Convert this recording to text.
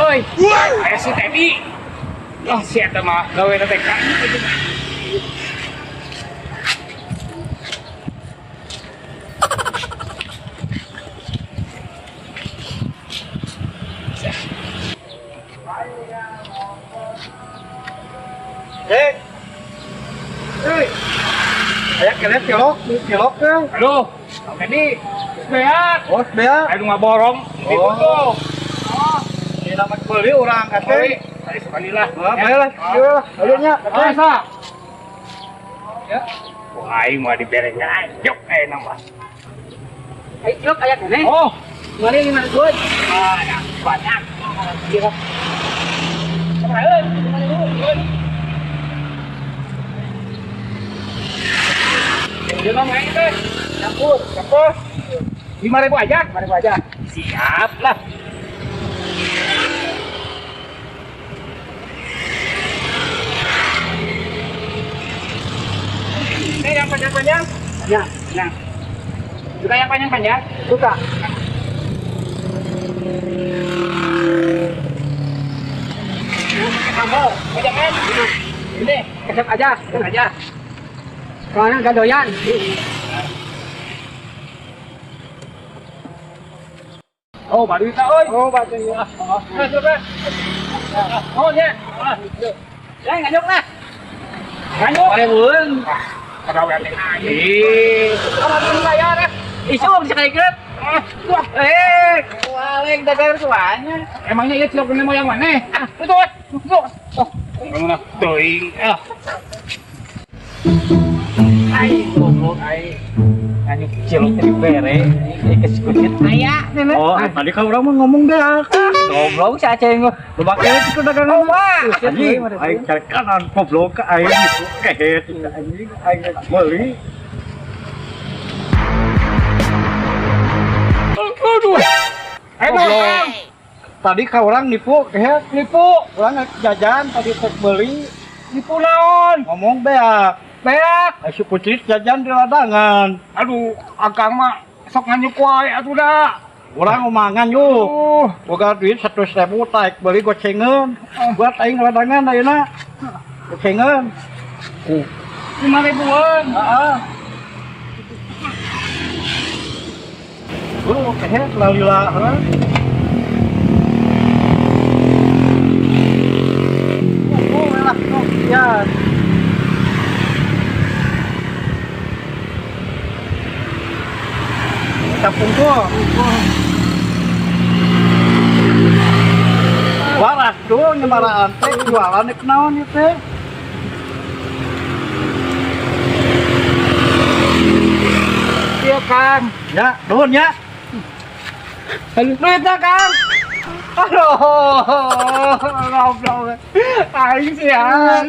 Euy. Aya si Teddy. Oh, si eta mah gawe teh kan. Eh. Hei. Aya keneh cilok, cilok kan? Aduh, Kang Teddy. Beak. Oh, beak. Aduh ngaborong di Oh. tutup. Ini nama beli orang Beli, kate. tadi sekali lah. Oh, baiklah. Iya lah. Ayo nya, kate. Masa? Ya. Wah, aing mah dibere ngajok nama. Ayo cilok aya keneh. Oh, Mari 5 ribu. ah, ya, banyak. Kira. Kemarin, kemarin. Jangan main teh. Campur. Campur. 5.000 aja. 5.000 aja. Siap lah. Ini yang panjang-panjang. Ya, Nah, juga yang panjang-panjang. suka. Pakai sambal. Oh, jangan. Ini Kecap aja. kecap aja. Soalnya gak doyan. Oh, baru itu, oi. Oh, batu ya. Oh, coba. Oh, ya. Ya, nganyuk lah. Nganyuk. Ribuan. Kerawan aja. Kalau belum bayar ya. Isu bisa kayak gitu. Ah, wah. Eh, paling dagang semuanya. Emangnya iya cilok ini mau yang mana? Ah, itu, itu. Oh, kamu nak teuing. Ah. Ai, goblok ai. Nganyuk cilok teh dibere, eh kesikucit. Aya, nenek. Oh, tadi kan orang mah ngomong deh. Goblok si Aceng. Loba keneh itu dagangan. Oh, wah. Anjing, aing cari kanan goblok aing itu kehet anjing aing meuli. Aduh. Ayo, Kang. Tadi ka orang nipu kehet, Nipu. Orang jajan tadi tek beli Nipu naon? ngomong beak. Beak. Ai si kucit jajan di ladangan. Aduh, akang mah sok nganyuk wae atuh da. Urang omangan yuk. Aduh. Boga duit 100.000 taek beli gocengan. Buat aing ladangan ayeuna. Gocengan. 5 ribuan. Heeh. Lu kehet lalila heuh. Oh, lah, oh, ya. Capung tuh. Waras tuh nyemaraan teh jualan rek naon ieu teh? Iya, Kang. Ya, nuhun ya. Duitnya, Kang. Aduh, goblok. Aing sih ya.